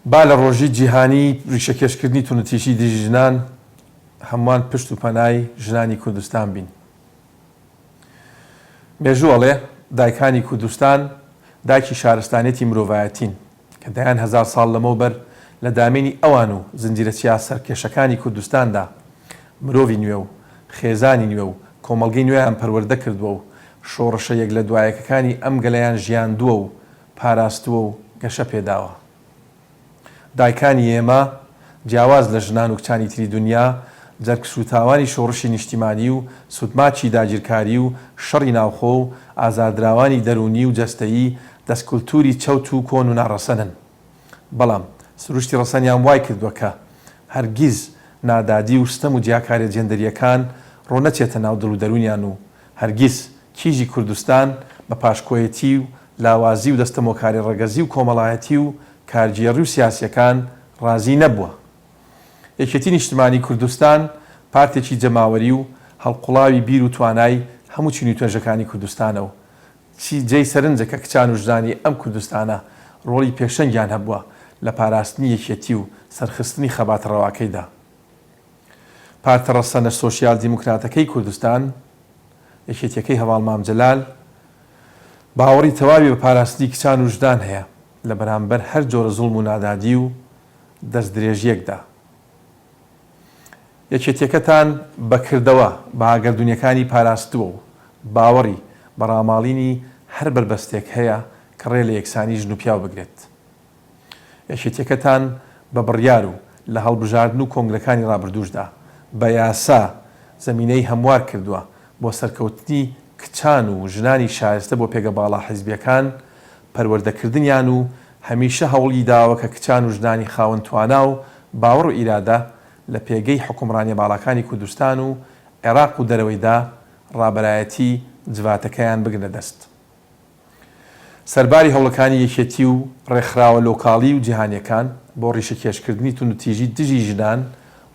با لە ڕۆژی جیهانیی ڕیشەکێشکردنی توندوتیژی دژی ژنان، هەمووان پشت و پەنای ژنانی کوردستان بین. مێژوو ئەڵێ، دایکانی کوردستان دایکی شارستانیەتی مرۆڤایەتین، کە دەیان هەزار ساڵ لەمەوبەر لە دامێنی ئەوان و زنجیرە چیا سەرکێشەکانی کوردستاندا مرۆڤی نوێ و خێزانی نوێ و کۆمەڵگەی نوێیان پەروەردە کردووە و شۆڕشە یەک لە دوایەکەکانی ئەم گەلەیان ژیاندووە و پاراستووە و گەشە پێداوە. دایکانی ئێمە، جیاواز لە ژنان و کچانی تری دونیا، جەرگسووتاوانی شۆڕشی نیشتیمانی و سوتماکی داگیرکاری و شەڕی ناوخۆ و ئازاردراوانی دەروونی و جەستەیی دەست کولتووری چەوت و کۆن و ناڕەسەنن. بەڵام سروشتی ڕەسەنیان وای کردووە کە هەرگیز نادادی و ستەم و جیاکاریە جێندەرییەکان ڕۆ نەچێتە ناو دڵ و دەروونیان و هەرگیز کیژی کوردستان بە پاشکۆیەتی و لاوازی و دەستەمۆکاری ڕەگەزی و کۆمەڵایەتی و کارگێڕی و سیاسیەکان ڕازی نەبووە. یەکێتی نیشتمانی کوردستان پارتێکی جەماوەری و هەڵقوڵاوی بیر و توانای هەموو چین و توێژەکانی کوردستانە و چی جێی سەرنجە کە کچان و ژنانی ئەم کوردستانە ڕۆڵی پێشەنگیان هەبووە لە پاراستنی یەکێتی و سەرخستنی خەباتە ڕەواکەیدا. پارتە ڕەسەنە سۆشیال دیموکراتەکەی کوردستان، یەکێتیەکەی هەڤاڵ مام جەلال، باوەڕی تەواوی بە پاراستنی کچان و ژنان هەیە لە بەرامبەر هەر جۆرە زوڵم و نادادی و دەستدرێژیەکدا. یەکێتیەکەتان بە کردەوە بەها گەردوونیەکانی پاراستووە و باوەڕی بە ڕاماڵینی هەر بەربەستێک هەیە کە ڕێ لە یەکسانی ژن و پیاو بگرێت. یەکێتیەکەتان بە بڕیار و لە هەڵبژاردن و کۆنگرەکانی ڕابردووشدا بە یاسا زەمینەی هەموار کردووە بۆ سەرکەوتنی کچان و ژنانی شایستە بۆ پێگە باڵا حیزبیەکان پەروەردەکردنیان و هەمیشە هەوڵی داوە کە کچان و ژنانی خاوەن توانا و باوەڕ و ئیرادە لە پێگەی حوکمڕانیە باڵاکانی کوردستان و عێراق و دەرەوەیدا ڕابەرایەتی جڤاتەکەیان بگرنە دەست. سەرباری هەوڵەکانی یەکێتی و ڕێکخراوە لۆکاڵی و جیهانیەکان بۆ ڕیشەکێشکردنی توندوتیژی دژی ژنان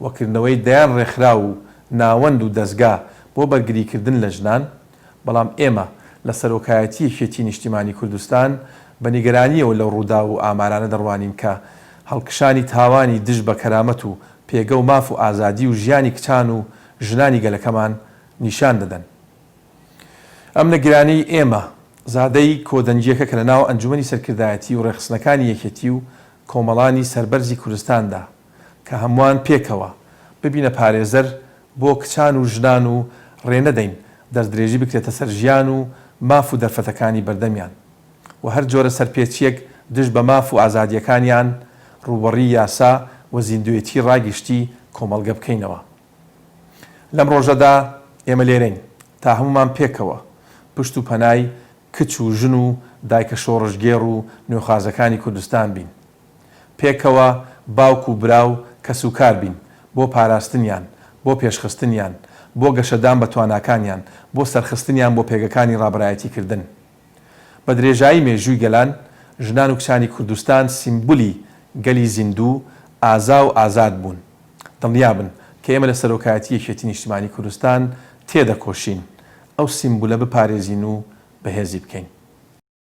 و کردنەوەی دەیان ڕێکخراو و ناوەند و دەزگا بۆ بەرگریکردن لە ژنان، بەڵام ئێمە لە سەرۆکایەتی یەکێتی نیشتیمانی کوردستان بە نیگەرانیەوە لەو ڕووداو و ئامارانە دەڕوانین کە هەڵکشانی تاوانی دژ بە کەرامەت و پێگە و ماف و ئازادی و ژیانی کچان و ژنانی گەلەکەمان نیشان دەدەن. ئەم نەگرانیەی ئێمە زادەی کۆدەنگیەکە کە لەناو ئەنجومەنی سەرکردایەتی و ڕێکخستنەکانی یەکێتی و کۆمەڵانی سەربەرزی کوردستاندا کە هەموان پێکەوە ببینە پارێزەر بۆ کچان و ژنان و ڕێ نەدەین دەستدرێژی بکرێتە سەر ژیان و ماف و دەرفەتەکانی بەردەمیان و هەر جۆرە سەرپێچیەک دژ بە ماف و ئازادیەکانیان ڕووبەڕی یاسا و زیندوێتی ڕاگشتی کۆمەڵگە بکەینەوە. لەم ڕۆژەدا ئێمە لێرەین تا هەموومان پێکەوە پشت و پەنای کچ و ژن و دایکە شۆڕشگێڕ و نوێخوازەکانی کوردستان بین. پێکەوە باوک و برا و کەسوکار بین بۆ پاراستنیان، بۆ پێشخستنیان، بۆ گەشەدان بە تواناکانیان، بۆ سەرخستنیان بۆ پێگەکانی ڕابەرایەتیکردن. بە درێژایی مێژووی گەلان، ژنان و کچانی کوردستان سیمبولی گەلی زیندوو، ئازا و ئازاد بوون. دڵنیابن کە ئێمە لە سەرۆکایەتی یەکێتی نیشتیمانی کوردستان تێدەکۆشین ئەو سیمبولە بپارێزین و بەهێزی بکەین.